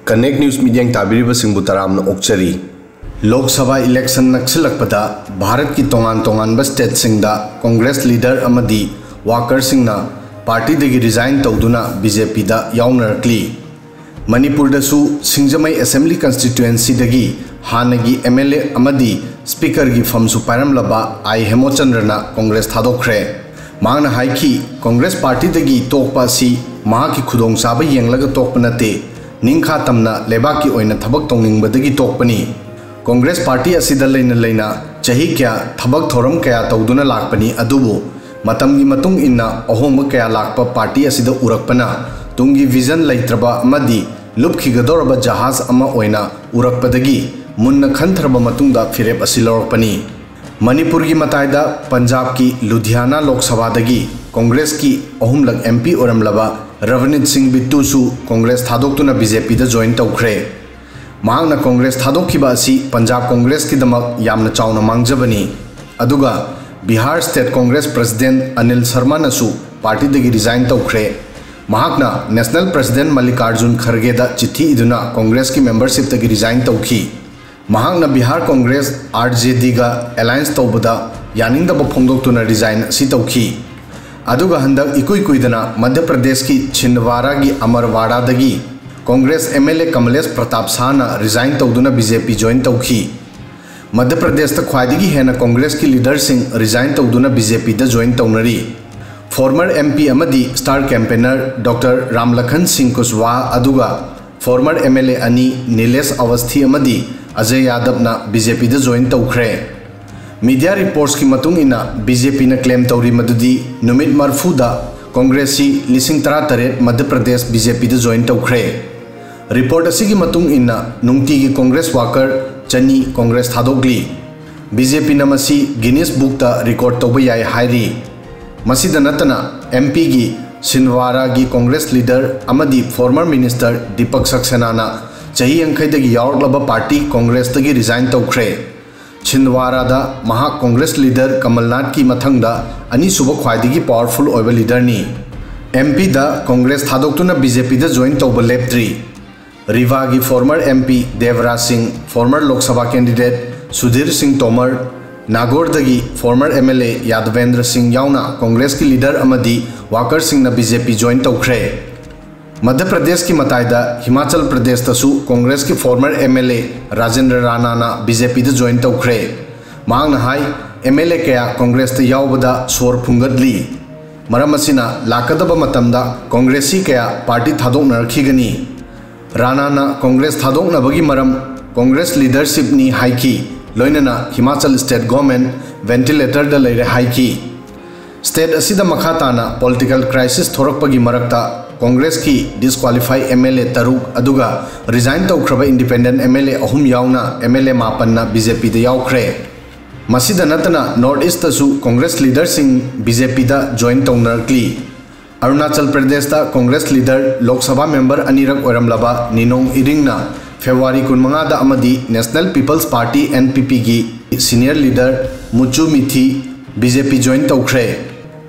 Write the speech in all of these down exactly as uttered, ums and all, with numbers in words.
Connect News ꯃꯤꯠꯌꯦꯡ ꯇꯥꯕꯤꯔꯤꯕꯁꯤꯡꯕꯨ ꯇꯔꯥꯝꯅ ꯑꯣꯛꯆꯔꯤ꯫ Lok Sabha election ꯅꯛꯁꯤꯜꯂꯛꯄꯗ ꯚꯥꯔꯠꯀꯤ ꯇꯣꯉꯥꯟ ꯇꯣꯉꯥꯟꯕ ꯁ꯭ꯇꯦꯠꯁꯤꯡꯗ ꯀꯣꯡꯒ꯭ꯔꯦꯁ ꯂꯤꯗꯔ ꯑꯃꯗꯤ ꯋꯥꯀꯔꯁꯤꯡꯅ ꯄꯥꯔꯇꯤꯗꯒꯤ ꯔꯤꯖꯥꯏꯟ ꯇꯧꯗꯨꯅ ꯕꯤ ꯖꯦ ꯄꯤꯗ ꯌꯥꯎꯅꯔꯛꯂꯤ꯫ ꯃꯅꯤꯄꯨꯔꯗꯁꯨ ꯁꯤꯡꯖꯃꯩ ꯑꯦꯁꯦꯝꯕ꯭ꯂꯤ ꯀꯟꯁꯇꯤꯇ꯭ꯌꯨꯑꯦꯟꯁꯤꯗꯒꯤ ꯍꯥꯟꯅꯒꯤ ꯑꯦꯝ ꯑꯦꯜ ꯑꯦ ꯑꯃꯗꯤ ꯁ꯭ꯄꯤꯀꯔꯒꯤ ꯐꯝꯁꯨ ꯄꯥꯏꯔꯝꯂꯕ ꯑꯥꯏ ꯍꯦꯃꯣꯆꯟꯗ꯭ꯔꯅ ꯀꯣꯡꯒ꯭ꯔꯦꯁ ꯊꯥꯗꯣꯛꯈ꯭ꯔꯦ꯫ ꯃꯍꯥꯛꯅ ꯍꯥꯏꯈꯤ, ꯀꯣꯡꯒ꯭ꯔꯦꯁ ꯄꯥꯔꯇꯤꯗꯒꯤ ꯇꯣꯛꯄ ꯑꯁꯤ ꯃꯍꯥꯛꯀꯤ ꯈꯨꯗꯣꯡꯆꯥꯕ ꯌꯦꯡꯂꯒ ꯇꯣꯛꯄ ꯅꯠꯇꯦ, ꯅꯤꯡꯈꯥ ꯇꯝꯅ ꯂꯩꯕꯥꯛꯀꯤ ꯑꯣꯏꯅ ꯊꯕꯛ ꯇꯧꯅꯤꯡꯕꯗꯒꯤ ꯇꯣꯛꯄꯅꯤ꯫ ꯀꯣꯡꯒ꯭ꯔꯦꯁ ꯄꯥꯔꯇꯤ ꯑꯁꯤꯗ ꯂꯩꯅ ꯂꯩꯅ ꯆꯍꯤ ꯀꯌꯥ ꯊꯕꯛ ꯊꯧꯔꯝ ꯀꯌꯥ ꯇꯧꯗꯨꯅ ꯂꯥꯛꯄꯅꯤ, ꯑꯗꯨꯕꯨ ꯃꯇꯝꯒꯤ ꯃꯇꯨꯡ ꯏꯟꯅ ꯑꯍꯣꯡꯕ ꯀꯌꯥ ꯂꯥꯛꯄ ꯄꯥꯔꯇꯤ ꯑꯁꯤꯗ ꯎꯔꯛꯄꯅ ꯇꯨꯡꯒꯤ ꯚꯤꯖꯟ ꯂꯩꯇ꯭ꯔꯕ ꯑꯃꯗꯤ ꯂꯨꯞꯈꯤꯒꯗꯧꯔꯕ ꯖꯍꯥꯖ ꯑꯃ ꯑꯣꯏꯅ ꯎꯔꯛꯄꯗꯒꯤ ꯃꯨꯟꯅ ꯈꯟꯊꯔꯕ ꯃꯇꯨꯡꯗ ꯐꯤꯔꯦꯞ ꯑꯁꯤ ꯂꯧꯔꯛꯄꯅꯤ꯫ ꯃꯅꯤꯄꯨꯔꯒꯤ ꯃꯇꯥꯏꯗ ꯄꯟꯖꯥꯕꯀꯤ ꯂꯨꯙꯤꯌꯥꯅꯥ ꯂꯣꯛ ꯁꯚꯥꯗꯒꯤ ꯀꯣꯡꯒ꯭ꯔꯦꯁꯀꯤ ꯑꯍꯨꯝꯂꯛ ꯑꯦꯝ ꯄꯤ ꯑꯣꯏꯔꯝꯂꯕ ꯔꯚꯅꯤꯠ ꯁꯤꯡ ꯕꯤꯠꯇꯨꯁꯨ ꯀꯣꯡꯒ꯭ꯔꯦꯁ ꯊꯥꯗꯣꯛꯇꯨꯅ ꯕꯤ ꯖꯦ ꯄꯤꯗ ꯖꯣꯏꯟ ꯇꯧꯈ꯭ꯔꯦ꯫ ꯃꯍꯥꯛꯅ ꯀꯣꯡꯒ꯭ꯔꯦꯁ ꯊꯥꯗꯣꯛꯈꯤꯕ ꯑꯁꯤ ꯄꯟꯖꯥꯕ ꯀꯣꯡꯒ꯭ꯔꯦꯁꯀꯤꯗꯃꯛ ꯌꯥꯝꯅ ꯆꯥꯎꯅ ꯃꯥꯡꯖꯕꯅꯤ꯫ ꯑꯗꯨꯒ ꯕꯤꯍꯥꯔ ꯁ꯭ꯇꯦꯠ ꯀꯣꯡꯒ꯭ꯔꯦꯁ ꯄ꯭ꯔꯁꯤꯗꯦꯟꯠ ꯑꯅꯤꯜ ꯁꯔꯃꯅꯁꯨ ꯄꯥꯔꯇꯤꯗꯒꯤ ꯔꯤꯖꯥꯏꯟ ꯇꯧꯈ꯭ꯔꯦ꯫ ꯃꯍꯥꯛꯅ ꯅꯦꯁꯅꯦꯜ ꯄ꯭ꯔꯁꯤꯗꯦꯟꯠ ꯃꯜꯂꯤꯀꯥꯔꯖꯨꯟ ꯈꯔꯒꯦꯗ ꯆꯤꯊꯤ ꯏꯗꯨꯅ ꯀꯣꯡꯒ꯭ꯔꯦꯁꯀꯤ ꯃꯦꯝꯕꯔꯁꯤꯞꯇꯒꯤ ꯔꯤꯖꯥꯏꯟ ꯇꯧꯈꯤ꯫ ꯃꯍꯥꯛꯅ ꯕꯤꯍꯥꯔ ꯀꯣꯡꯒ꯭ꯔꯦꯁ, ꯑꯥꯔ ꯖꯦ ꯗꯤꯒ ꯑꯦꯂꯥꯏꯟꯁ ꯇꯧꯕꯗ ꯌꯥꯅꯤꯡꯗꯕ ꯐꯣꯡꯗꯣꯛꯇꯨꯅ ꯔꯤꯖꯥꯏꯟ ꯑꯁꯤ ꯇꯧꯈꯤ꯫ ꯑꯗꯨꯒ ꯍꯟꯗꯛ ꯏꯀꯨꯏ ꯀꯨꯏꯗꯅ ꯃꯙ꯭ꯌ ꯄ꯭ꯔꯗꯦꯁꯀꯤ ꯁꯤꯟꯗꯋꯥꯔꯥꯒꯤ ꯑꯃꯔꯋꯥꯔꯥꯗꯒꯤ Congress M L A Kamlesh Pratap ꯁꯥꯍꯅ ꯔꯤꯖꯥꯏꯟ ꯇꯧꯗꯨꯅ ꯕꯤ ꯖꯦ ꯄꯤ ꯖꯣꯏꯟ ꯇꯧꯈꯤ꯫ ꯃꯙ꯭ꯌ ꯄ꯭ꯔꯗꯦꯁꯇ ꯈ꯭ꯋꯥꯏꯗꯒꯤ ꯍꯦꯟꯅ ꯀꯣꯡꯒ꯭ꯔꯦꯁꯀꯤ ꯂꯤꯗꯔꯁꯤꯡ ꯔꯤꯖꯥꯏꯟ ꯇꯧꯗꯨꯅ ꯕꯤ ꯖꯦ ꯄꯤꯗ ꯖꯣꯏꯟ ꯇꯧꯅꯔꯤ꯫ ꯐꯣꯔꯃꯔ ꯑꯦꯝ ꯄꯤ ꯑꯃꯗꯤ ꯁ꯭ꯇꯥꯔ ꯀꯦꯝꯄꯦꯅꯔ ꯗꯣꯛꯇꯔ ꯔꯥꯝꯂꯈꯟ ꯁꯤꯡ ꯀꯨꯁꯋꯥꯍꯥ ꯑꯗꯨꯒ ꯐꯣꯔꯃꯔ ꯑꯦꯝ ꯑꯦꯜ ꯑꯦ ꯑꯅꯤ ꯅꯤꯂꯦꯁ ꯑꯋꯁꯊꯤ ꯑꯃꯗꯤ ꯑꯖꯌ ꯌꯥꯗꯕꯅ ꯕꯤ ꯖꯦ ꯄꯤꯗ ꯖꯣꯏꯟ ꯇꯧꯈ꯭ꯔꯦ꯫ ꯃꯤꯗꯤꯌꯥ ꯔꯤꯄꯣꯔꯠꯁꯀꯤ ꯃꯇꯨꯡ ꯏꯟꯅ ꯕꯤ ꯖꯦ ꯄꯤꯅ ꯀ꯭ꯂꯦꯝ ꯇꯧꯔꯤ ꯃꯗꯨꯗꯤ ꯅꯨꯃꯤꯠ ꯃꯔꯤꯐꯨꯗ ꯀꯣꯡꯒ꯭ꯔꯦꯁꯁꯤ ꯂꯤꯁꯤꯡ ꯇꯔꯥꯇꯔꯦꯠ ꯃꯙ꯭ꯌ ꯄ꯭ꯔꯗꯦꯁ ꯕꯤ ꯖꯦ ꯄꯤꯗ ꯖꯣꯏꯟ ꯇꯧꯈ꯭ꯔꯦ꯫ ꯔꯤꯄꯣꯔꯠ ꯑꯁꯤꯒꯤ ꯃꯇꯨꯡ ꯏꯟꯅ ꯅꯨꯡꯇꯤꯒꯤ ꯀꯣꯡꯒ꯭ꯔꯦꯁ ꯋꯥꯀꯔ ꯆꯅꯤ ꯀꯣꯡꯒ꯭ꯔꯦꯁ ꯊꯥꯗꯣꯛꯂꯤ꯫ ꯕꯤ ꯖꯦ ꯄꯤꯅ ꯃꯁꯤ ꯒꯤꯅꯤꯁ ꯕꯨꯛꯇ ꯔꯦꯀꯣꯔꯗ ꯇꯧꯕ ꯌꯥꯏ ꯍꯥꯏꯔꯤ꯫ ꯃꯁꯤꯗ ꯅꯠꯇꯅ ꯑꯦꯝ ꯄꯤꯒꯤ ꯁꯤꯟꯗꯋꯥꯔꯥꯒꯤ ꯀꯣꯡꯒ꯭ꯔꯦꯁ ꯂꯤꯗꯔ ꯑꯃꯗꯤ ꯐꯣꯔꯃꯔ ꯃꯤꯅꯤꯁꯇꯔ ꯗꯤꯄꯛ ꯁꯛꯁꯦꯅꯥꯅ ꯆꯍꯤ ꯌꯥꯡꯈꯩꯗꯒꯤ ꯌꯥꯎꯔꯛꯂꯕ ꯄꯥꯔꯇꯤ ꯀꯣꯡꯒ꯭ꯔꯦꯁꯇꯒꯤ ꯔꯤꯖꯥꯏꯟ ꯇꯧꯈ꯭ꯔꯦ꯫ ꯁꯤꯟꯗꯋꯥꯔꯥꯗ ꯃꯍꯥꯛ ꯀꯣꯡꯒ꯭ꯔꯦꯁ ꯂꯤꯗꯔ ꯀꯃꯜꯅꯥꯊꯀꯤ ꯃꯊꯪꯗ ꯑꯅꯤꯁꯨꯕ ꯈ꯭ꯋꯥꯏꯗꯒꯤ ꯄꯥꯋꯔꯐꯨꯜ ꯑꯣꯏꯕ ꯂꯤꯗꯔꯅꯤ꯫ ꯑꯦꯝ ꯄꯤꯗ ꯀꯣꯡꯒ꯭ꯔꯦꯁ ꯊꯥꯗꯣꯛꯇꯨꯅ ꯕꯤ ꯖꯦ ꯄꯤꯗ ꯖꯣꯏꯟ ꯇꯧꯕ ꯂꯦꯞꯇ꯭ꯔꯤ꯫ ꯔꯤꯚꯥꯒꯤ former M P ꯗꯦꯕꯔꯥꯖ ꯁꯤꯡ, former Lok Sabha candidate Sudhir ꯁꯤꯡ ꯇꯣꯃꯔ, ꯅꯥꯒꯣꯔꯗꯒꯤ former M L A ꯌꯥꯗꯕꯦꯟꯗ꯭ꯔ ꯁꯤꯡ ꯌꯥꯎꯅ ꯀꯣꯡꯒ꯭ꯔꯦꯁꯀꯤ leader ꯑꯃꯗꯤ workerꯁꯤꯡꯅ B J P join ꯇꯧꯈ꯭ꯔꯦ꯫ ꯃꯙ꯭ꯌ ꯄ꯭ꯔꯗꯦꯁꯀꯤ ꯃꯇꯥꯏꯗ Himachal ꯄ꯭ꯔꯗꯦꯁꯇꯁꯨ ꯀꯣꯡꯒ꯭ꯔꯦꯁꯀꯤ former M L A Rajendra ꯔꯥꯅꯥꯅ B J Pꯗ join ꯇꯧꯈ꯭ꯔꯦ꯫ ꯃꯍꯥꯛꯅ ꯍꯥꯏ, M L A ꯀꯌꯥ ꯀꯣꯡꯒ꯭ꯔꯦꯁꯇ ꯌꯥꯎꯕꯗ ꯁꯣꯔ ꯐꯨꯡꯒꯠꯂꯤ꯫ ꯃꯔꯝ ꯑꯁꯤꯅ ꯂꯥꯛꯀꯗꯕ ꯃꯇꯝꯗ ꯀꯣꯡꯒ꯭ꯔꯦꯁꯁꯤ ꯀꯌꯥ party ꯊꯥꯗꯣꯛꯅꯔꯛꯈꯤꯒꯅꯤ꯫ ꯔꯥꯅꯥꯅ ꯀꯣꯡꯒ꯭ꯔꯦꯁ ꯊꯥꯗꯣꯛꯅꯕꯒꯤ ꯃꯔꯝ ꯀꯣꯡꯒ꯭ꯔꯦꯁ leadershipꯅꯤ ꯍꯥꯏꯈꯤ, ꯂꯣꯏꯅꯅ ꯍꯤꯃꯥꯆꯜ state government ventilatorꯗ ꯂꯩꯔꯦ ꯍꯥꯏꯈꯤ꯫ State ꯑꯁꯤꯗ ꯃꯈꯥ ꯇꯥꯅ political crisis ꯊꯣꯔꯛꯄꯒꯤ ꯃꯔꯛꯇ ꯀꯣꯡꯒ꯭ꯔꯦꯁꯀꯤ disqualify M L A ꯇꯔꯨꯛ ꯑꯗꯨꯒ resign ꯇꯧꯈ꯭ꯔꯕ independent M L A ꯑꯍꯨꯝ ꯌꯥꯎꯅ M L A ꯃꯥꯄꯟꯅ B J Pꯗ ꯌꯥꯎꯈ꯭ꯔꯦ꯫ ꯃꯁꯤꯗ ꯅꯠꯇꯅ North Eastꯇꯁꯨ Congress leaderꯁꯤꯡ B J Pꯗ join ꯇꯧꯅꯔꯛꯂꯤ꯫ Arunachal ꯄ꯭ꯔꯗꯦꯁꯇ ꯀꯣꯡꯒ꯭ꯔꯦꯁ leader, ꯂꯣꯛ ꯁꯚꯥ member ꯑꯅꯤꯔꯛ ꯑꯣꯏꯔꯝꯂꯕ ꯅꯤꯅꯣꯡ ꯏꯔꯤꯡꯅ February ꯀꯨꯟꯃꯉꯥꯗ ꯑꯃꯗꯤ National People's Party, N P Pꯒꯤ senior leader ꯃꯨꯆꯨ ꯃꯤꯊꯤ B J P join ꯇꯧꯈ꯭ꯔꯦ꯫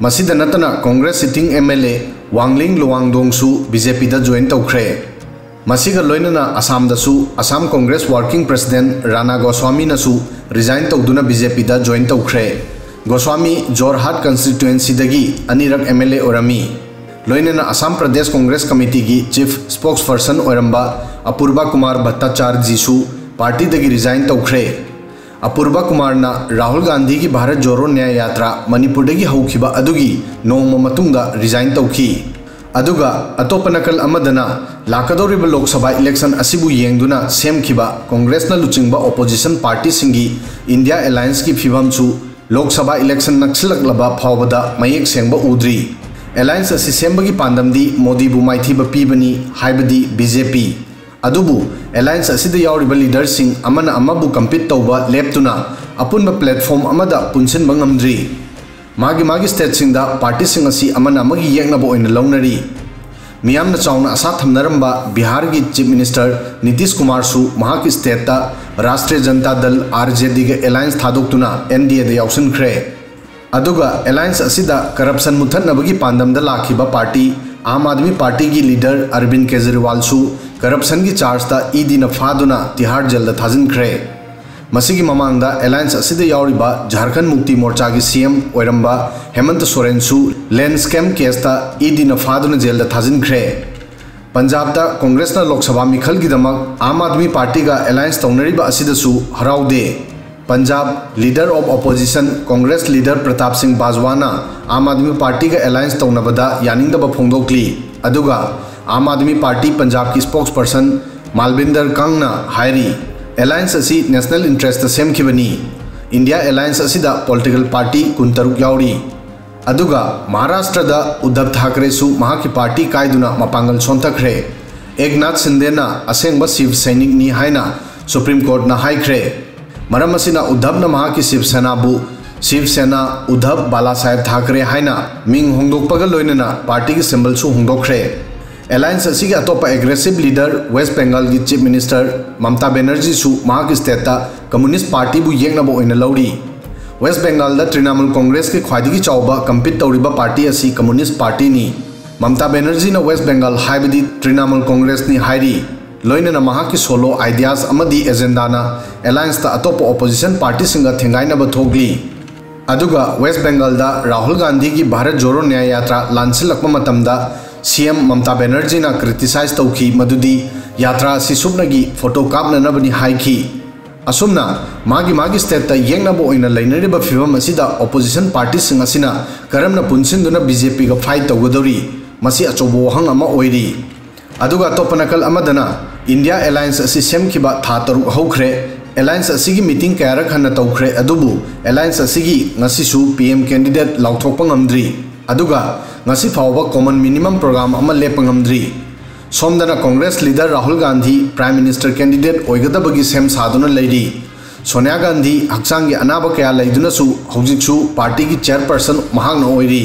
ꯃꯁꯤꯗ ꯅꯠꯇꯅ Congress sitting M L A ꯋꯥꯡꯂꯤꯡ ꯂꯨꯋꯥꯡꯗꯣꯡꯁꯨ B J Pꯗ join ꯇꯧꯈ꯭ꯔꯦ꯫ ꯃꯁꯤꯒ ꯂꯣꯏꯅꯅ ꯑꯁꯥꯝꯗꯁꯨ ꯑꯁꯥꯝ ꯀꯣꯡꯒ꯭ꯔꯦꯁ working president ꯔꯥꯅꯥ ꯒꯣꯁ꯭ꯋꯥꯃꯤꯅꯁꯨ resign ꯇꯧꯗꯨꯅ B J Pꯗ join ꯇꯧꯈ꯭ꯔꯦ꯫ ꯒꯣꯁ꯭ꯋꯥꯃꯤ ꯖꯣꯔꯍꯥꯠ constituencyꯗꯒꯤ ꯑꯅꯤꯔꯛ M L A ꯑꯣꯏꯔꯝꯃꯤ꯫ ꯂꯣꯏꯅꯅ ꯑꯁꯥꯝ ꯄ꯭ꯔꯗꯦꯁ ꯀꯣꯡꯒ꯭ꯔꯦꯁ committeeꯒꯤ chief spokesperson ꯑꯣꯏꯔꯝꯕ ꯑꯄꯨꯔꯕ ꯀꯨꯃꯥꯔ ꯚꯠꯇꯥꯆꯥꯔꯖꯤꯁꯨ partyꯗꯒꯤ resign ꯇꯧꯈ꯭ꯔꯦ꯫ ꯑꯄꯨꯔꯕ ꯀꯨꯃꯥꯔꯅ ꯔꯥꯍꯨꯜ ꯒꯥꯟꯙꯤꯒꯤ ꯚꯥꯔꯠ ꯖꯣꯔꯣ ꯅ꯭ꯌꯥꯌ ꯌꯥꯇ꯭ꯔꯥ ꯃꯅꯤꯄꯨꯔꯗꯒꯤ ꯍꯧꯈꯤꯕ ꯑꯗꯨꯒꯤ ꯅꯣꯡꯃ ꯃꯇꯨꯡꯗ resign ꯇꯧꯈꯤ꯫ ꯑꯗꯨꯒ ꯑꯇꯣꯞꯄ ꯅꯥꯀꯜ ꯑꯃꯗꯅ ꯂꯥꯛꯀꯗꯧꯔꯤꯕ ꯂꯣꯛ ꯁꯚꯥ election ꯑꯁꯤꯕꯨ ꯌꯦꯡꯗꯨꯅ ꯁꯦꯝꯈꯤꯕ ꯀꯣꯡꯒ꯭ꯔꯦꯁꯅ ꯂꯨꯆꯤꯡꯕ opposition partyꯁꯤꯡꯒꯤ India allianceꯀꯤ ꯐꯤꯕꯝꯁꯨ ꯂꯣꯛ ꯁꯚꯥ election ꯅꯛꯁꯤꯜꯂꯛꯂꯕ ꯐꯥꯎꯕꯗ ꯃꯌꯦꯛ ꯁꯦꯡꯕ ꯎꯗ꯭ꯔꯤ꯫ Alliance ꯑꯁꯤ ꯁꯦꯝꯕꯒꯤ ꯄꯥꯟꯗꯝꯗꯤ ꯃꯣꯗꯤꯕꯨ ꯃꯥꯏꯊꯤꯕ ꯄꯤꯕꯅꯤ ꯍꯥꯏꯕꯗꯤ B J P꯫ ꯑꯗꯨꯕꯨ alliance ꯑꯁꯤꯗ ꯌꯥꯎꯔꯤꯕ leaderꯁꯤꯡ ꯑꯃꯅ ꯑꯃꯕꯨ compete ꯇꯧꯕ ꯂꯦꯞꯇꯨꯅ ꯑꯄꯨꯟꯕ platform ꯑꯃꯗ ꯄꯨꯟꯁꯤꯟꯕ ꯉꯝꯗ꯭ꯔꯤ꯫ ꯃꯥꯒꯤ ꯃꯥꯒꯤ stateꯁꯤꯡꯗ partyꯁꯤꯡ ꯑꯁꯤ ꯑꯃꯅ ꯑꯃꯒꯤ ꯌꯦꯛꯅꯕ ꯑꯣꯏꯅ ꯂꯧꯅꯔꯤ꯫ ꯃꯤꯌꯥꯝꯅ ꯆꯥꯎꯅ ꯑꯁꯥ ꯊꯝꯅꯔꯝꯕ ꯕꯤꯍꯥꯔꯒꯤ chief minister ꯅꯤꯇꯤꯁ ꯀꯨꯃꯥꯔꯁꯨ ꯃꯍꯥꯛꯀꯤ stateꯇ ꯔꯥꯁꯇ꯭ꯔꯤꯌ ꯖꯅꯇꯥ ꯗꯜ, R J Dꯒ alliance ꯊꯥꯗꯣꯛꯇꯨꯅ N D Aꯗ ꯌꯥꯎꯁꯤꯟꯈ꯭ꯔꯦ꯫ ꯑꯗꯨꯒ alliance ꯑꯁꯤꯗ corruption ꯃꯨꯠꯊꯠꯅꯕꯒꯤ ꯄꯥꯟꯗꯝꯗ ꯂꯥꯛꯈꯤꯕ party ꯑꯥꯝ ꯑꯥꯗꯃꯤ ꯄꯥꯔꯇꯤꯒꯤ ꯂꯤꯗꯔ ꯑꯔꯕꯤꯟ ꯀꯦꯖꯔꯤꯋꯥꯜꯁꯨ ꯀꯔꯞꯁꯟꯒꯤ ꯆꯥꯔꯖꯇ ꯏ ꯗꯤꯅ ꯐꯥꯗꯨꯅ ꯇꯤꯍꯥꯔ ꯖꯦꯜꯗ ꯊꯥꯖꯤꯟꯈ꯭ꯔꯦ꯫ ꯃꯁꯤꯒꯤ ꯃꯃꯥꯡꯗ ꯑꯦꯂꯥꯌꯟꯁ ꯑꯁꯤꯗ ꯌꯥꯎꯔꯤꯕ ꯖꯥꯔꯈꯟ ꯃꯨꯛꯇꯤ ꯃꯣꯔꯆꯥꯒꯤ ꯁꯤ ꯑꯦꯝ ꯑꯣꯏꯔꯝꯕ ꯍꯦꯃꯟꯇ ꯁꯣꯔꯦꯟꯁꯨ ꯂꯦꯟ ꯁ꯭ꯀꯦꯝ ꯀꯦꯁꯇ ꯏ ꯗꯤꯅ ꯐꯥꯗꯨꯅ ꯖꯦꯜꯗ ꯊꯥꯖꯤꯟꯈ꯭ꯔꯦ꯫ ꯄꯟꯖꯥꯕꯇ ꯀꯣꯡꯒ꯭ꯔꯦꯁꯅ ꯂꯣꯛ ꯁꯚꯥ ꯃꯤꯈꯜꯒꯤꯗꯃꯛ ꯑꯥꯝ ꯑꯥꯗꯃꯤ ꯄꯥꯔꯇꯤꯒ ꯑꯦꯂꯥꯌꯟꯁ ꯇꯧꯅꯔꯤꯕ ꯑꯁꯤꯗꯁꯨ ꯍꯔꯥꯎꯗꯦ꯫ Punjab leader of opposition Congress leader Pratap Singh ꯕꯥꯖꯋꯥꯅ ꯑꯥꯝ ꯑꯥꯗꯃꯤ ꯄꯥꯔꯇꯤꯒ ꯑꯦꯂꯥꯌꯟꯁ ꯇꯧꯅꯕꯗ ꯌꯥꯅꯤꯡꯗꯕ ꯐꯣꯡꯗꯣꯛꯂꯤ꯫ ꯑꯗꯨꯒ ꯑꯥꯝ ꯑꯥꯗꯃꯤ ꯄꯥꯔꯇꯤ ꯄꯟꯖꯥꯕꯀꯤ ꯁ꯭ꯄꯣꯛꯁ ꯄꯔꯁꯟ ꯃꯥꯜꯕꯤꯟꯗꯔ ꯀꯪꯅ ꯍꯥꯏꯔꯤ, ꯑꯦꯂꯥꯌꯟꯁ ꯑꯁꯤ ꯅꯦꯁꯅꯦꯜ ꯏꯟꯇꯔꯦꯁꯇ ꯁꯦꯝꯈꯤꯕꯅꯤ꯫ ꯏꯟꯗꯤꯌꯥ ꯑꯦꯂꯥꯌꯟꯁ ꯑꯁꯤꯗ ꯄꯣꯂꯤꯇꯤꯀꯦꯜ ꯄꯥꯔꯇꯤ ꯀꯨꯟꯇꯔꯨꯛ ꯌꯥꯎꯔꯤ꯫ ꯑꯗꯨꯒ ꯃꯍꯥꯔꯥꯁꯇ꯭ꯔꯗ ꯎꯗꯙꯕ ꯊꯥꯀꯔꯦꯁꯨ ꯃꯍꯥꯛꯀꯤ ꯄꯥꯔꯇꯤ ꯀꯥꯏꯗꯨꯅ ꯃꯄꯥꯡꯒꯜ ꯁꯣꯟꯊꯈ꯭ꯔꯦ꯫ ꯑꯦꯛꯅꯥꯊ ꯁꯤꯟꯗꯦꯅ ꯑꯁꯦꯡꯕ ꯁꯤꯕ ꯁꯩꯅꯤꯛꯅꯤ ꯍꯥꯏꯅ ꯁꯨꯄ꯭ꯔꯤꯝ ꯀꯣꯔꯠꯅ ꯍꯥꯏꯈ꯭ꯔꯦ꯫ ꯃꯔꯝ ꯑꯁꯤꯅ ꯎꯗꯙꯕꯅ ꯃꯍꯥꯛꯀꯤ ꯁꯤꯕ ꯁꯦꯅꯥꯕꯨ ꯁꯤꯕ ꯁꯦꯅꯥ ꯎꯗꯙꯕ ꯕꯥꯂꯥꯁꯥꯍꯦꯕ ꯊꯥꯀꯔꯦ ꯍꯥꯏꯅ ꯃꯤꯡ ꯍꯣꯡꯗꯣꯛꯄꯒ ꯂꯣꯏꯅꯅ ꯄꯥꯔꯇꯤꯒꯤ ꯁꯤꯝꯕꯜꯁꯨ ꯍꯣꯡꯗꯣꯛꯈ꯭ꯔꯦ꯫ ꯑꯦꯂꯥꯌꯟꯁ ꯑꯁꯤꯒꯤ ꯑꯇꯣꯞꯄ ꯑꯦꯒ꯭ꯔꯦꯁꯤꯚ ꯂꯤꯗꯔ ꯋꯦꯁ ꯕꯦꯡꯒꯥꯜꯒꯤ ꯆꯤꯐ ꯃꯤꯅꯤꯁꯇꯔ ꯃꯃꯇꯥ ꯕꯦꯅꯔꯖꯤꯁꯨ ꯃꯍꯥꯛꯀꯤ ꯁ꯭ꯇꯦꯠꯇ ꯀꯝꯃꯨꯅꯤꯁ ꯄꯥꯔꯇꯤꯕꯨ ꯌꯦꯛꯅꯕ ꯑꯣꯏꯅ ꯂꯧꯔꯤ꯫ ꯋꯦꯁ ꯕꯦꯡꯒꯥꯜꯗ ꯇ꯭ꯔꯤꯅꯥꯃꯨꯜ ꯀꯣꯡꯒ꯭ꯔꯦꯁꯀꯤ ꯈ꯭ꯋꯥꯏꯗꯒꯤ ꯆꯥꯎꯕ ꯀꯝꯄꯤꯠ ꯇꯧꯔꯤꯕ ꯄꯥꯔꯇꯤ ꯑꯁꯤ ꯀꯝꯃꯨꯅꯤꯁ ꯄꯥꯔꯇꯤꯅꯤ꯫ ꯃꯃꯇꯥ ꯕꯦꯅꯔꯖꯤꯅ ꯋꯦꯁ ꯕꯦꯡꯒꯥꯜ ꯍꯥꯏꯕꯗꯤ ꯇ꯭ꯔꯤꯅꯥꯃꯨꯜ ꯀꯣꯡꯒ꯭ꯔꯦꯁꯅꯤ ꯍꯥꯏꯔꯤ꯫ ꯂꯣꯏꯅꯅ ꯃꯍꯥꯛꯀꯤ ꯁꯣꯂꯣ ꯑꯥꯏꯗꯤꯌꯥꯁ ꯑꯃꯗꯤ ꯑꯦꯖꯦꯟꯗꯥꯅ ꯑꯦꯂꯥꯌꯟꯁꯇ ꯑꯇꯣꯞꯄ ꯑꯣꯄꯣꯖꯤꯁꯟ ꯄꯥꯔꯇꯤꯁꯤꯡꯒ ꯊꯦꯡꯒꯥꯏꯅꯕ ꯊꯣꯛꯂꯤ꯫ ꯑꯗꯨꯒ ꯋꯦꯁ ꯕꯦꯡꯒꯥꯜꯗ ꯔꯥꯍꯨꯜ ꯒꯥꯟꯙꯤꯒꯤ ꯚꯥꯔꯠ ꯖꯣꯔꯣ ꯅ꯭ꯌꯥꯌ ꯌꯥꯇ꯭ꯔꯥ ꯂꯥꯟꯁꯤꯜꯂꯛꯄ ꯃꯇꯝꯗ ꯁꯤ ꯑꯦꯝ ꯃꯃꯇꯥ ꯕꯦꯅꯔꯖꯤꯅ ꯀ꯭ꯔꯤꯇꯤꯁꯥꯏꯖ ꯇꯧꯈꯤ ꯃꯗꯨꯗꯤ ꯌꯥꯇ꯭ꯔꯥ ꯑꯁꯤ ꯁꯨꯞꯅꯒꯤ ꯐꯣꯇꯣ ꯀꯥꯞꯅꯅꯕꯅꯤ ꯍꯥꯏꯈꯤ꯫ ꯑꯁꯨꯝꯅ ꯃꯥꯒꯤ ꯃꯥꯒꯤ ꯁ꯭ꯇꯦꯠꯇ ꯌꯦꯛꯅꯕ ꯑꯣꯏꯅ ꯂꯩꯅꯔꯤꯕ ꯐꯤꯚꯝ ꯑꯁꯤꯗ ꯑꯣꯄꯣꯖꯤꯁꯟ ꯄꯥꯔꯇꯤꯁꯤꯡ ꯑꯁꯤꯅ ꯀꯔꯝꯅ ꯄꯨꯟꯁꯤꯟꯗꯨꯅ ꯕꯤ ꯖꯦ ꯄꯤꯒ ꯐꯥꯏꯠ ꯇꯧꯒꯗꯧꯔꯤ? ꯃꯁꯤ ꯑꯆꯧꯕ ꯋꯥꯍꯪ ꯑꯃ ꯑꯣꯏꯔꯤ꯫ ꯑꯗꯨꯒ ꯑꯇꯣꯞꯄ ꯅꯥꯀꯜ ꯑꯃꯗꯅ ꯏꯟꯗꯤꯌꯥ ꯑꯦꯂꯥꯌꯟꯁ ꯑꯁꯤ ꯁꯦꯝꯈꯤꯕ ꯊꯥ ꯇꯔꯨꯛ ꯍꯧꯈ꯭ꯔꯦ꯫ ꯑꯦꯂꯥꯌꯟꯁ ꯑꯁꯤꯒꯤ ꯃꯤꯇꯤꯡ ꯀꯌꯥꯔꯛ ꯍꯟꯅ ꯇꯧꯈ꯭ꯔꯦ, ꯑꯗꯨꯕꯨ ꯑꯦꯂꯥꯌꯟꯁ ꯑꯁꯤꯒꯤ ꯉꯁꯤꯁꯨ ꯄꯤ ꯑꯦꯝ ꯀꯦꯟꯗꯤꯗꯦꯠ ꯂꯥꯎꯊꯣꯛꯄ ꯉꯝꯗ꯭ꯔꯤ꯫ ꯑꯗꯨꯒ ꯉꯁꯤ ꯐꯥꯎꯕ ꯀꯣꯃꯟ ꯃꯤꯅꯤꯃꯝ ꯄ꯭ꯔꯣꯒ꯭ꯔꯥꯝ ꯑꯃ ꯂꯦꯞꯄ ꯉꯝꯗ꯭ꯔꯤ꯫ ꯁꯣꯝꯗꯅ Congress leader Rahul Gandhi prime minister candidate ꯑꯣꯏꯒꯗꯕꯒꯤ ꯁꯦꯝ ꯁꯥꯗꯨꯅ ꯂꯩꯔꯤ꯫ ꯁꯣꯅꯤꯌꯥ ꯒꯥꯟꯙꯤ ꯍꯛꯆꯥꯡꯒꯤ ꯑꯅꯥꯕ ꯀꯌꯥ ꯂꯩꯗꯨꯅꯁꯨ ꯍꯧꯖꯤꯛꯁꯨ ꯄꯥꯔꯇꯤꯒꯤ ꯆꯤꯌꯔꯄꯔꯁꯟ ꯃꯍꯥꯛꯅ ꯑꯣꯏꯔꯤ꯫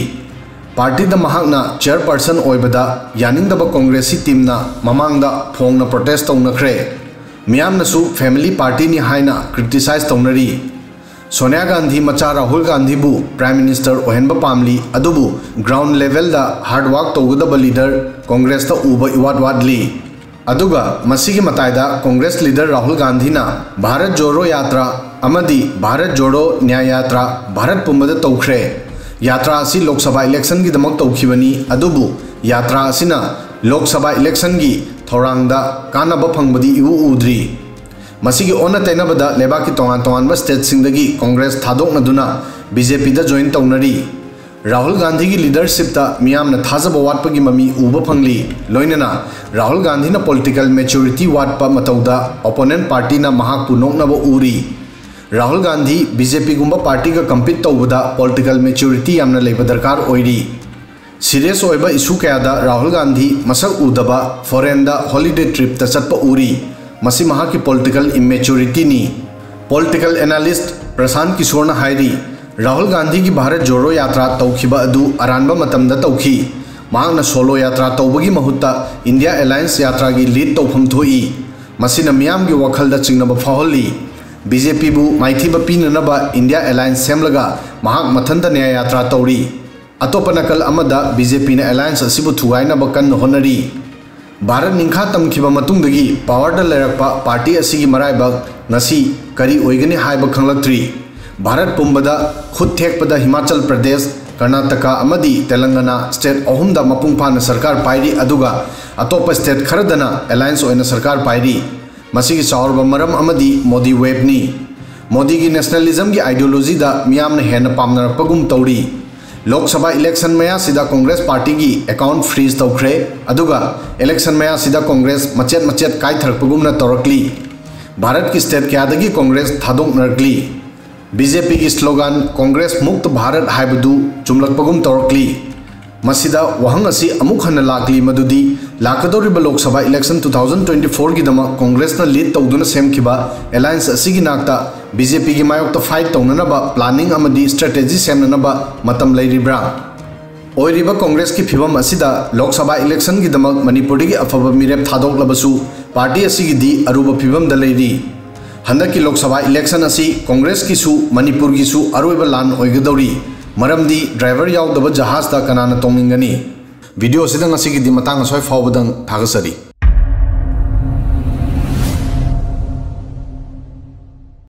ꯄꯥꯔꯇꯤꯗ ꯃꯍꯥꯛꯅ ꯆꯤꯌꯔꯄꯔꯁꯟ ꯑꯣꯏꯕꯗ ꯌꯥꯅꯤꯡꯗꯕ ꯀꯣꯡꯒ꯭ꯔꯦꯁꯀꯤ ꯇꯤꯝꯅ ꯃꯃꯥꯡꯗ ꯐꯣꯡꯅ ꯄ꯭ꯔꯣꯇꯦꯁ ꯇꯧꯅꯈ꯭ꯔꯦ꯫ ꯃꯤꯌꯥꯝꯅꯁꯨ ꯐꯦꯃꯤꯂꯤ ꯄꯥꯔꯇꯤꯅꯤ ꯍꯥꯏꯅ ꯀ꯭ꯔꯤꯇꯤꯁꯥꯏꯖ ꯇꯧꯅꯔꯤ꯫ ꯁꯣꯅꯤꯌꯥ ꯒꯥꯟꯙꯤ ꯃꯆꯥ ꯔꯥꯍꯨꯜ ꯒꯥꯟꯙꯤꯕꯨ Prime Minister ꯑꯣꯏꯍꯟꯕ ꯄꯥꯝꯂꯤ, ꯑꯗꯨꯕꯨ ground levelꯗ hard work ꯇꯧꯒꯗꯕ leader Congressꯇ ꯎꯕ ꯏꯋꯥꯠ ꯋꯥꯠꯂꯤ꯫ ꯑꯗꯨꯒ ꯃꯁꯤꯒꯤ ꯃꯇꯥꯏꯗ Congress leader ꯔꯥꯍꯨꯜ ꯒꯥꯟꯙꯤꯅ ꯚꯥꯔꯠ ꯖꯣꯔꯣ ꯌꯥꯇ꯭ꯔꯥ ꯑꯃꯗꯤ ꯚꯥꯔꯠ ꯖꯣꯔꯣ ꯅ꯭ꯌꯥꯌ ꯌꯥꯇ꯭ꯔꯥ ꯚꯥꯔꯠ ꯄꯨꯝꯕꯗ ꯇꯧꯈ꯭ꯔꯦ꯫ ꯌꯥꯇ꯭ꯔꯥ ꯑꯁꯤ ꯂꯣꯛ ꯁꯚꯥ electionꯒꯤꯗꯃꯛ ꯇꯧꯈꯤꯕꯅꯤ, ꯑꯗꯨꯕꯨ ꯌꯥꯇ꯭ꯔꯥ ꯑꯁꯤꯅ ꯂꯣꯛ ꯁꯚꯥ electionꯒꯤ ꯊꯧꯔꯥꯡꯗ ꯀꯥꯟꯅꯕ ꯐꯪꯕꯗꯤ ꯏꯎ ꯎꯗ꯭ꯔꯤ꯫ ꯃꯁꯤꯒꯤ ꯑꯣꯟꯅ ꯇꯩꯅꯕꯗ ꯂꯩꯕꯥꯛꯀꯤ ꯇꯣꯉꯥꯟ ꯇꯣꯉꯥꯟꯕ stateꯁꯤꯡꯗꯒꯤ Congress ꯊꯥꯗꯣꯛꯅꯗꯨꯅ BJPꯗ join ꯇꯧꯅꯔꯤ꯫ ꯔꯥꯍꯨꯜ ꯒꯥꯟꯙꯤꯒꯤ leadershipꯇ ꯃꯤꯌꯥꯝꯅ ꯊꯥꯖꯕ ꯋꯥꯠꯄꯒꯤ ꯃꯃꯤ ꯎꯕ ꯐꯪꯂꯤ꯫ ꯂꯣꯏꯅꯅ ꯔꯥꯍꯨꯜ ꯒꯥꯟꯙꯤꯅ political maturity ꯋꯥꯠꯄ ꯃꯇꯧꯗ opponent partyꯅ ꯃꯍꯥꯛꯄꯨ ꯅꯣꯛꯅꯕ ꯎꯔꯤ꯫ ꯔꯥꯍꯨꯜ ꯒꯥꯟꯙꯤ BJPꯒꯨꯝꯕ partyꯒ compete ꯇꯧꯕꯗ political maturity ꯌꯥꯝꯅ ꯂꯩꯕ ꯗꯔꯀꯥꯔ ꯑꯣꯏꯔꯤ꯫ Serious ꯑꯣꯏꯕ issue ꯀꯌꯥꯗ ꯔꯥꯍꯨꯜ ꯒꯥꯟꯙꯤ ꯃꯁꯛ ꯎꯗꯕ foreignꯗ holiday tripꯇ ꯆꯠꯄ ꯎꯔꯤ꯫ ꯃꯁꯤ ꯃꯍꯥꯛꯀꯤ political immaturitynꯤ꯫ Political analyst ꯄ꯭ꯔꯁꯥꯟꯠ ꯀꯤꯁꯣꯔꯅ ꯍꯥꯏꯔꯤ, ꯔꯥꯍꯨꯜ ꯒꯥꯟꯙꯤꯒꯤ ꯚꯥꯔꯠ ꯖꯣꯔꯣ ꯌꯥꯇ꯭ꯔꯥ ꯇꯧꯈꯤꯕ ꯑꯗꯨ ꯑꯔꯥꯟꯕ ꯃꯇꯝꯗ ꯇꯧꯈꯤ꯫ ꯃꯍꯥꯛꯅ solo ꯌꯥꯇ꯭ꯔꯥ ꯇꯧꯕꯒꯤ ꯃꯍꯨꯠꯇ India Alliance ꯌꯥꯇ꯭ꯔꯥꯒꯤ lead ꯇꯧꯐꯝ ꯊꯣꯛꯏ꯫ ꯃꯁꯤꯅ ꯃꯤꯌꯥꯝꯒꯤ ꯋꯥꯈꯜꯗ ꯆꯤꯡꯅꯕ ꯐꯥꯎꯍꯜꯂꯤ꯫ BJPꯕꯨ ꯃꯥꯏꯊꯤꯕ ꯄꯤꯅꯅꯕ India Alliance ꯁꯦꯝꯂꯒ ꯃꯍꯥꯛ ꯃꯊꯟꯇ ꯅ꯭ꯌꯥꯌ ꯌꯥꯇ꯭ꯔꯥ ꯇꯧꯔꯤ꯫ ꯑꯇꯣꯞꯄ ꯅꯥꯀꯜ ꯑꯃꯗ BJPꯅ alliance ꯑꯁꯤꯕꯨ ꯊꯨꯒꯥꯏꯅꯕ ꯀꯟꯅ ꯍꯣꯠꯅꯔꯤ꯫ ꯚꯥꯔꯠ ꯅꯤꯡꯈꯥ ꯇꯝꯈꯤꯕ ꯃꯇꯨꯡꯗꯒꯤ powerꯗ ꯂꯩꯔꯛꯄ party ꯑꯁꯤꯒꯤ ꯃꯔꯥꯏꯕꯛ ꯉꯁꯤ ꯀꯔꯤ ꯑꯣꯏꯒꯅꯤ ꯍꯥꯏꯕ ꯈꯪꯂꯛꯇ꯭ꯔꯤ꯫ ꯚꯥꯔꯠ ꯄꯨꯝꯕꯗ ꯈꯨꯠ ꯊꯦꯛꯄꯗ ꯍꯤꯃꯥꯆꯜ ꯄ꯭ꯔꯗꯦꯁ, ꯀꯔꯅꯥꯇꯀꯥ ꯑꯃꯗꯤ ꯇꯦꯂꯪꯒꯅꯥ state ꯑꯍꯨꯝꯗ ꯃꯄꯨꯡ ꯐꯥꯅ ꯁꯔꯀꯥꯔ ꯄꯥꯏꯔꯤ, ꯑꯗꯨꯒ ꯑꯇꯣꯞꯄ state ꯈꯔꯗꯅ alliance ꯑꯣꯏꯅ ꯁꯔꯀꯥꯔ ꯄꯥꯏꯔꯤ꯫ ꯃꯁꯤꯒꯤ ꯆꯥꯎꯔꯕ ꯃꯔꯝ ꯑꯃꯗꯤ ꯃꯣꯗꯤ waveꯅꯤ꯫ ꯃꯣꯗꯤꯒꯤ nationalismꯒꯤ ideologyꯗ ꯃꯤꯌꯥꯝꯅ ꯍꯦꯟꯅ ꯄꯥꯝꯅꯔꯛꯄꯒꯨꯝ ꯇꯧꯔꯤ꯫ Lok Sabha election ꯃꯌꯥꯁꯤꯗ Congress partyꯒꯤ account freeze ꯇꯧꯈ꯭ꯔꯦ, ꯑꯗꯨꯒ election ꯃꯌꯥꯁꯤꯗ Congress ꯃꯆꯦꯠ ꯃꯆꯦꯠ ꯀꯥꯏꯊꯔꯛꯄꯒꯨꯝꯅ ꯇꯧꯔꯛꯂꯤ꯫ ꯚꯥꯔꯠꯀꯤ state ꯀꯌꯥꯗꯒꯤ Congress ꯊꯥꯗꯣꯛꯅꯔꯛꯂꯤ꯫ BJPꯒꯤ slogan Congress Mukt Bharat ꯍꯥꯏꯕꯗꯨ ꯆꯨꯝꯂꯛꯄꯒꯨꯝ ꯇꯧꯔꯛꯂꯤ꯫ ꯃꯁꯤꯗ ꯋꯥꯍꯪ ꯑꯁꯤ ꯑꯃꯨꯛ ꯍꯟꯅ ꯂꯥꯛꯂꯤ, ꯃꯗꯨꯗꯤ ꯂꯥꯛꯀꯗꯧꯔꯤꯕ Lok Sabha election two thousand twenty fourꯒꯤꯗꯃꯛ Congressꯅ lead ꯇꯧꯗꯨꯅ ꯁꯦꯝꯈꯤꯕ alliance ꯑꯁꯤꯒꯤ ꯅꯥꯛꯇ BJPꯒꯤ ꯃꯥꯌꯣꯛꯇ fight ꯇꯧꯅꯅꯕ planning ꯑꯃꯗꯤ strategy ꯁꯦꯝꯅꯅꯕ ꯃꯇꯝ ꯂꯩꯔꯤꯕ꯭ꯔꯥ? ꯑꯣꯏꯔꯤꯕ Congressꯀꯤ ꯐꯤꯚꯝ ꯑꯁꯤꯗ ꯂꯣꯛ ꯁꯚꯥ electionꯒꯤꯗꯃꯛ ꯃꯅꯤꯄꯨꯔꯗꯒꯤ ꯑꯐꯕ ꯃꯤꯔꯦꯞ ꯊꯥꯗꯣꯛꯂꯕꯁꯨ party ꯑꯁꯤꯒꯤꯗꯤ ꯑꯔꯨꯕ ꯐꯤꯚꯝꯗ ꯂꯩꯔꯤ꯫ ꯍꯟꯗꯛꯀꯤ ꯂꯣꯛ ꯁꯚꯥ ꯏꯂꯦꯛꯁꯟ ꯑꯁꯤ ꯀꯣꯡꯒ꯭ꯔꯦꯁꯀꯤꯁꯨ ꯃꯅꯤꯄꯨꯔꯒꯤꯁꯨ ꯑꯔꯣꯏꯕ ꯂꯥꯟ ꯑꯣꯏꯒꯗꯧꯔꯤ꯫ ꯃꯔꯝꯗꯤ ꯗ꯭ꯔꯥꯏꯚꯔ ꯌꯥꯎꯗꯕ ꯖꯍꯥꯖꯇ ꯀꯅꯥꯅ ꯇꯣꯡꯅꯤꯡꯒꯅꯤ? ꯚꯤꯗꯤꯑꯣꯁꯤꯗ ꯉꯁꯤꯒꯤꯗꯤ ꯃꯇꯥꯡ ꯑꯁ꯭ꯋꯥꯏ ꯐꯥꯎꯕꯗꯪ꯫ ꯊꯥꯒꯠꯆꯔꯤ꯫